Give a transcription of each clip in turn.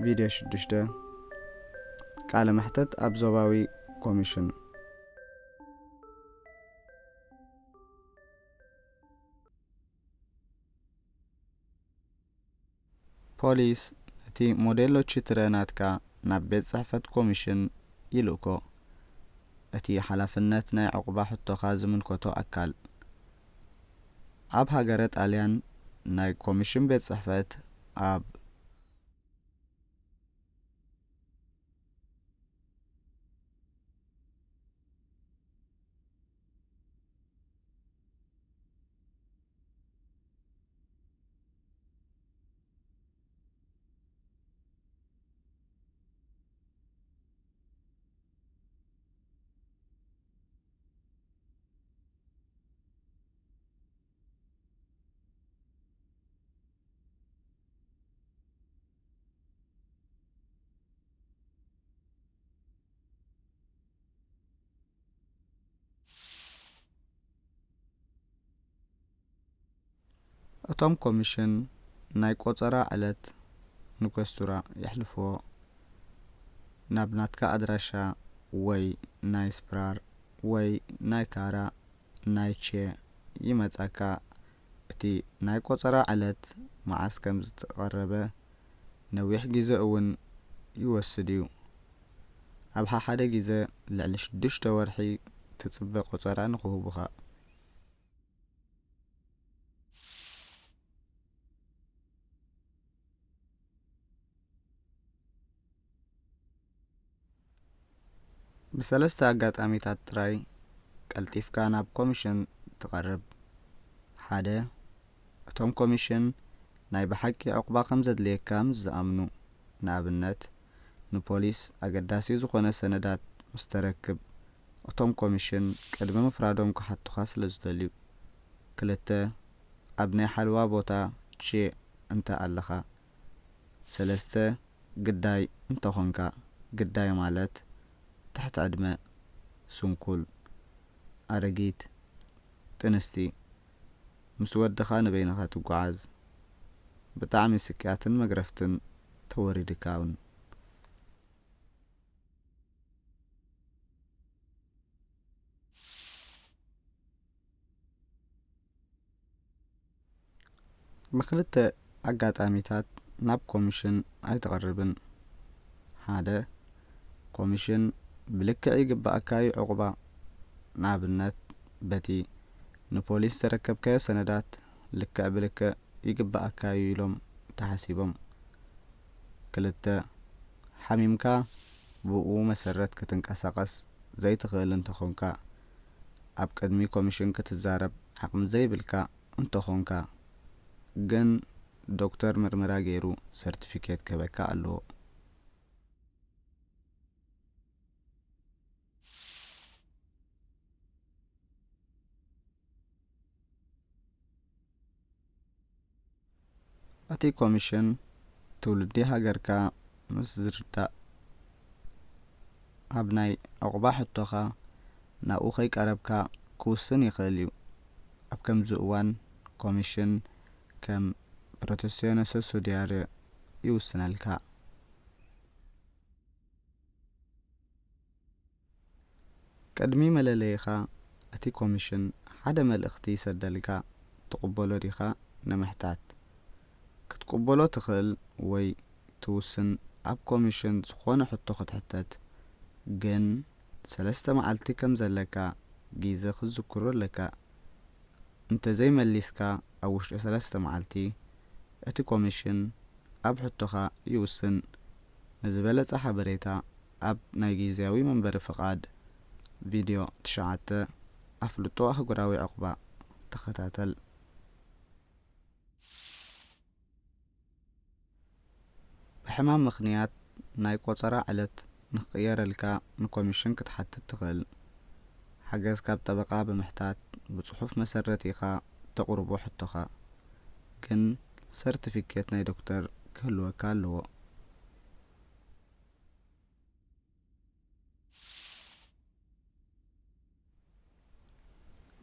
ቪድዮ ሽዱሽተ፣ ቃለ መሕተት ኣብ ዞባዊ ኮሚሽን። ፖሊስ ነቲ ሞዴሎ ቺትረ ናትካ ናብ ቤት ጽሕፈት ኮሚሽን ይልእኮ። እቲ ሓላፍነት ናይ ዕቑባ ሕቶኻ ዝምልከቶ ኣካል ኣብ ሃገረ ጣልያን ናይ ኮሚሽን ቤት ጽሕፈት ኣብ እቶም ኮሚሽን ናይ ቆጸራ ዕለት ንኮስቱራ የሕልፍዎ። ናብ ናትካ ኣድራሻ ወይ ናይ ስፕራር ወይ ናይ ካራ ናይ ቼ ይመጻካ። እቲ ናይ ቆጸራ ዕለት መዓስ ከም ዝተቐረበ ነዊሕ ግዜ እውን ይወስድ እዩ። ኣብ ሓሓደ ግዜ ልዕሊ ሽዱሽተ ወርሒ ትጽበ ቆጸራ ንኽህቡኻ። ብሰለስተ ኣጋጣሚታት ጥራይ ቀልጢፍካ ናብ ኮሚሽን ትቐርብ። ሓደ፣ እቶም ኮሚሽን ናይ ብሓቂ ዕቑባ ከም ዘድልየካ ምስ ዝኣምኑ፣ ንኣብነት፣ ንፖሊስ ኣገዳሲ ዝኾነ ሰነዳት ምስ ተረክብ፣ እቶም ኮሚሽን ቅድሚ ምፍራዶም ክሓቱኻ ስለ ዝደልዩ። ክልተ፣ ኣብ ናይ ሓለዋ ቦታ ቼ እንተ ኣለኻ። ሰለስተ፣ ግዳይ እንተኾንካ። ግዳይ ማለት ትሕቲ ዕድመ፣ ስንኩል፣ ኣረጊት፣ ጥንስቲ፣ ምስ ወድኻ ንበይንኻ ትጓዓዝ፣ ብጣዕሚ ስቅያትን መግረፍትን ተወሪድካ እውን። ብኽልተ ኣጋጣሚታት ናብ ኮሚሽን ኣይትቐርብን። ሓደ፣ ኮሚሽን ብልክዕ ይግባኣካ እዩ ዕቑባ። ንኣብነት፣ በቲ ንፖሊስ ዘረከብካዮ ሰነዳት ልክዕ ብልክዕ ይግባኣካ እዩ ኢሎም ተሓሲቦም። ክልተ፣ ሓሚምካ ብኡ መሰረት ክትንቀሳቐስ ዘይትኽእል እንተኾንካ፣ ኣብ ቅድሚ ኮሚሽን ክትዛረብ ዓቕሚ ዘይብልካ እንተኾንካ ግን ዶክተር ምርመራ ገይሩ ሰርቲፊኬት ክህበካ ኣለዎ። እቲ ኮሚሽን ትውልዲ ሃገርካ ምስ ዝርዳእ፣ ኣብ ናይ ዕቑባ ሕቶኻ ናብኡ ከይቀረብካ ክውስን ይኽእል እዩ። ኣብ ከምዚ እዋን ኮሚሽን ከም ፕሮቴስዮነሰ ሱዲያሪ ይውስነልካ። ቅድሚ መለለይኻ እቲ ኮሚሽን ሓደ መልእኽቲ ይሰደልካ፣ ትቕበሎ ዲኻ ንምሕታት። ክትቅበሎ ትኽእል ወይ ትውስን ኣብ ኮሚሽን ዝኾነ ሕቶ ክትሕተት፣ ግን ሰለስተ መዓልቲ ከም ዘለካ ግዜ ክትዝክሮ ኣለካ። እንተዘይመሊስካ ኣብ ውሽጢ ሰለስተ መዓልቲ እቲ ኮሚሽን ኣብ ሕቶኻ ይውስን። ንዝበለጸ ሓበሬታ ኣብ ናይ ግዝያዊ መንበሪ ፍቓድ ቪድዮ ትሽዓተ ኣፍልጦ ኣህጉራዊ ዕቑባ ተኸታተል። ብሕማም ምኽንያት ናይ ቆጸራ ዕለት ንኽቕየረልካ ንኮሚሽን ክትሓትት ትኽእል። ሓገዝ ካብ ጠበቓ ብምሕታት ብጽሑፍ መሰረት ኢኻ ተቕርቦ ሕቶኻ። ግን ሰርቲፊኬት ናይ ዶክተር ክህልወካ ኣለዎ።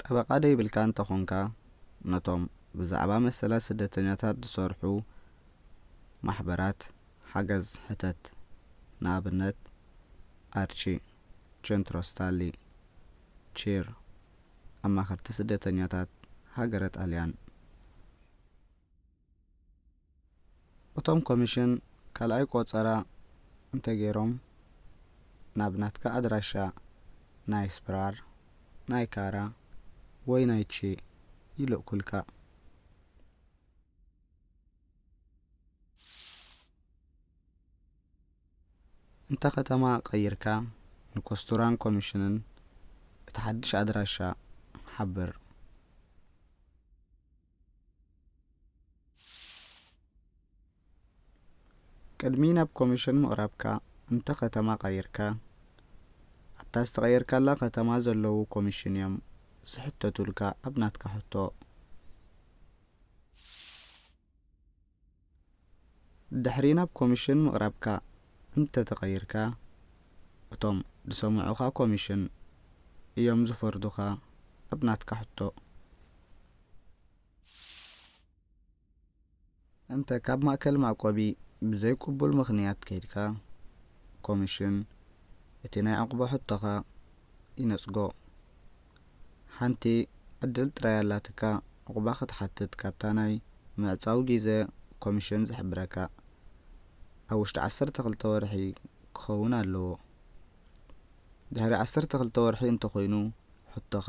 ጠበቓ ደይብልካ እንተኾንካ፣ ነቶም ብዛዕባ መሰላት ስደተኛታት ዝሰርሑ ማሕበራት ሓገዝ ሕተት። ንኣብነት፣ ኣርቺ፣ ቸንትሮ ስታሊ፣ ቺር፣ ኣማኸርቲ ስደተኛታት ሃገረ ጣልያን። እቶም ኮሚሽን ካልኣይ ቆጸራ እንተገይሮም፣ ናብ ናትካ ኣድራሻ ናይ ስፕራር፣ ናይ ካራ ወይ ናይ ቺ ይልእኩልካ። እንተ ከተማ ቀይርካ፣ ንኮስቱራን ኮሚሽንን እቲ ሓድሽ ኣድራሻ ሓብር። ቅድሚ ናብ ኮሚሽን ምቕራብካ፣ እንተ ከተማ ቀይርካ፣ ኣብታ ዝተቐየርካላ ከተማ ዘለዉ ኮሚሽን እዮም ዝሕተቱልካ ኣብ ናትካ ሕቶ። ድሕሪ ናብ ኮሚሽን ምቕራብካ እንተ ተቐይርካ፣ እቶም ዝሰምዑኻ ኮሚሽን እዮም ዝፈርዱኻ ኣብ ናትካ ሕቶ። እንተ ካብ ማእከል መዕቆቢ ብዘይ ቅቡል ምኽንያት ከይድካ፣ ኮሚሽን እቲ ናይ ዕቑባ ሕቶኻ ይነጽጎ። ሓንቲ ዕድል ጥራይ ኣላትካ ዕቑባ ክትሓትት ካብታ ናይ ምዕጻው ግዜ ኮሚሽን ዝሕብረካ። ኣብ ውሽጢ ዓሰርተ ክልተ ወርሒ ክኸውን ኣለዎ። ድሕሪ ዓሰርተ ክልተ ወርሒ እንተኾይኑ ሕቶኻ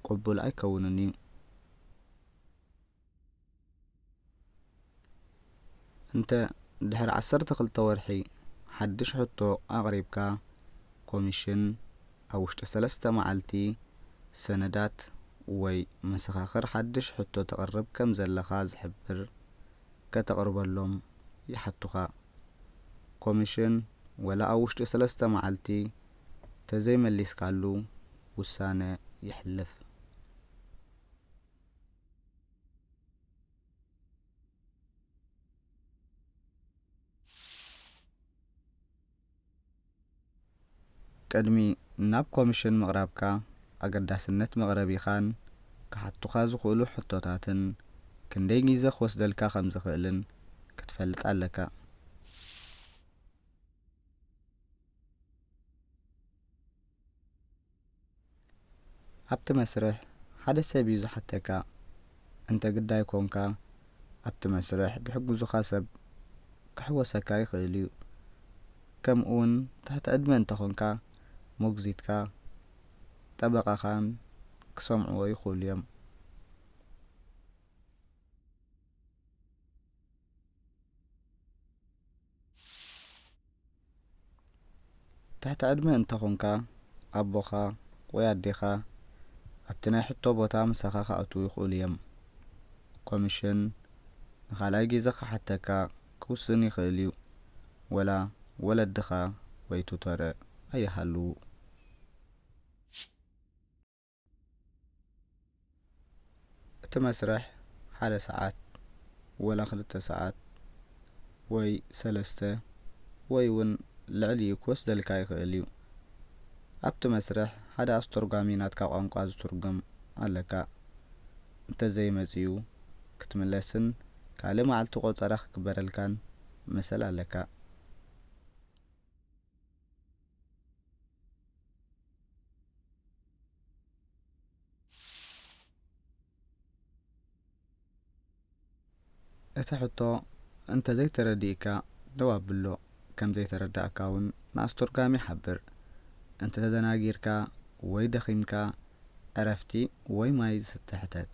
ቅቡል ኣይከውንን እዩ። እንተ ድሕሪ ዓሰርተ ክልተ ወርሒ ሓድሽ ሕቶ ኣቕሪብካ፣ ኮሚሽን ኣብ ውሽጢ ሰለስተ መዓልቲ ሰነዳት ወይ መሰኻኽር ሓድሽ ሕቶ ተቕርብ ከም ዘለኻ ዝሕብር ከተቕርበሎም ይሓቱኻ። ኮሚሽን ወላ ኣብ ውሽጢ ሰለስተ መዓልቲ ተዘይመሊስካሉ ውሳነ የሕልፍ። ቅድሚ ናብ ኮሚሽን ምቕራብካ፣ ኣገዳስነት መቕረቢኻን ክሓቱኻ ዝኽእሉ ሕቶታትን ክንደይ ግዜ ክወስደልካ ከም ዝኽእልን ክትፈልጥ ኣለካ። ኣብቲ መስርሕ ሓደ ሰብ እዩ ዝሓተካ። እንተ ግዳይ ኮንካ፣ ኣብቲ መስርሕ ዝሕግዙኻ ሰብ ክሕወሰካ ይኽእል እዩ። ከምኡውን ትሕቲ ዕድመ እንተኾንካ፣ ሞግዚትካ፣ ጠበቓኻን ክሰምዕዎ ይኽእሉ እዮም። ትሕቲ ዕድመ እንተኾንካ፣ ኣቦኻ ወይ ኣዴኻ ኣብቲ ናይ ሕቶ ቦታ ምሳኻ ክኣትዉ ይኽእሉ እዮም። ኮሚሽን ንኻልኣይ ግዜ ክሓተካ ክውስን ይኽእል እዩ፣ ወላ ወለድኻ ወይ ቱተር ኣይሃልዉ። እቲ መስርሕ ሓደ ሰዓት ወላ ክልተ ሰዓት ወይ ሰለስተ ወይ እውን ልዕሊኡ ክወስደልካ ይኽእል እዩ። ኣብቲ መስርሕ ሓደ ኣስተርጓሚ ናትካ ቋንቋ ዝትርጉም ኣለካ። እንተዘይመጺኡ ክትምለስን ካልእ መዓልቲ ቆጸራ ክግበረልካን መሰል ኣለካ። እቲ ሕቶ እንተዘይተረዲእካ ደው ኣብሎ። ከም ዘይተረዳእካ እውን ንኣስተርጓሚ ሓብር። እንተተደናጊርካ ወይ ደኺምካ ዕረፍቲ ወይ ማይ ዝስተ ሕተት።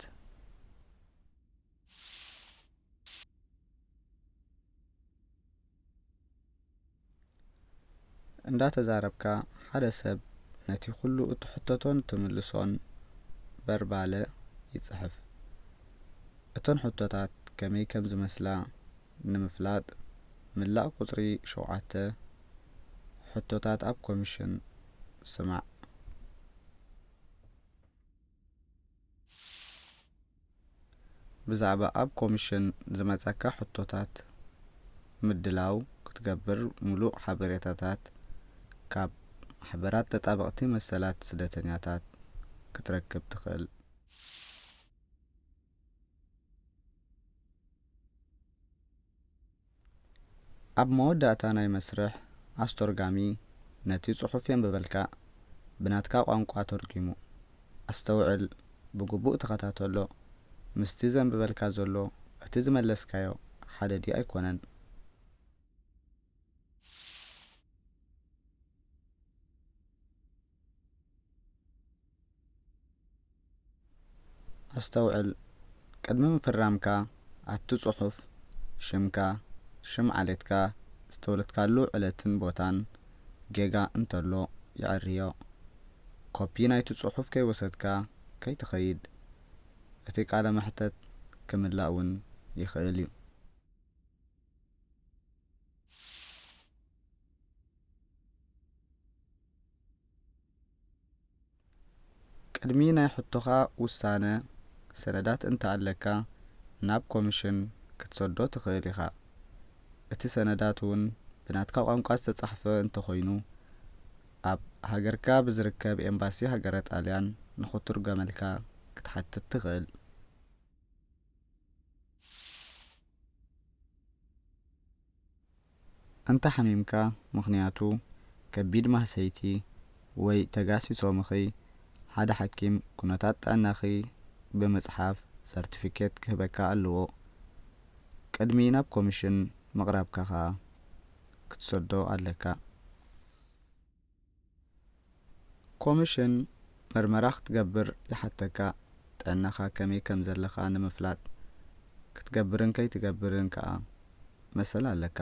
እንዳተዛረብካ ሓደ ሰብ ነቲ ኩሉ እትሕተቶን እትምልሶን ቨርባለ ይጽሕፍ። እተን ሕቶታት ከመይ ከም ዝመስላ ንምፍላጥ ምላእ ቁጽሪ ሸውዓተ ሕቶታት ኣብ ኮሚሽን ስማዕ። ብዛዕባ ኣብ ኮሚሽን ዝመጸካ ሕቶታት ምድላው ክትገብር፣ ምሉእ ሓበሬታታት ካብ ማሕበራት ተጣበቕቲ መሰላት ስደተኛታት ክትረክብ ትኽእል። ኣብ መወዳእታ ናይ መስርሕ፣ ኣስተርጓሚ ነቲ ጽሑፍ የንብበልካ፣ ብናትካ ቋንቋ ተርጒሙ። ኣስተውዕል፣ ብግቡእ ተኸታተሎ። ምስቲ ዘንብበልካ ዘሎ እቲ ዝመለስካዮ ሓደ ድዩ ኣይኮነን? ኣስተውዕል፣ ቅድሚ ምፍራምካ ኣብቲ ጽሑፍ ሽምካ፣ ሽም ዓሌትካ፣ ዝተወለድካሉ ዕለትን ቦታን ጌጋ እንተሎ የዐርዮ። ኮፒ ናይቲ ጽሑፍ ከይወሰድካ ከይትኸይድ። እቲ ቃለ መሕተት ክምላእ እውን ይኽእል እዩ። ቅድሚ ናይ ሕቶኻ ውሳነ፣ ሰነዳት እንተ ኣለካ ናብ ኮሚሽን ክትሰዶ ትኽእል ኢኻ። እቲ ሰነዳት እውን ብናትካ ቋንቋ ዝተጻሕፈ እንተኾይኑ፣ ኣብ ሃገርካ ብዝርከብ ኤምባሲ ሃገረ ጣልያን ንኽትርጎመልካ ክትሓትት ትኽእል። እንተ ሓሚምካ፣ ምኽንያቱ ከቢድ ማህሰይቲ ወይ ተጋሲሶምኺ፣ ሓደ ሓኪም ኩነታት ጥዕናኺ ብምጽሓፍ ሰርቲፊኬት ክህበካ ኣለዎ። ቅድሚ ናብ ኮሚሽን ምቕራብካ ኸኣ ክትሰዶ ኣለካ። ኮሚሽን መርመራ ክትገብር ይሓተካ። ጥዕናኻ ከመይ ከም ዘለኻ ንምፍላጥ፣ ክትገብርን ከይትገብርን ከኣ መሰል ኣለካ።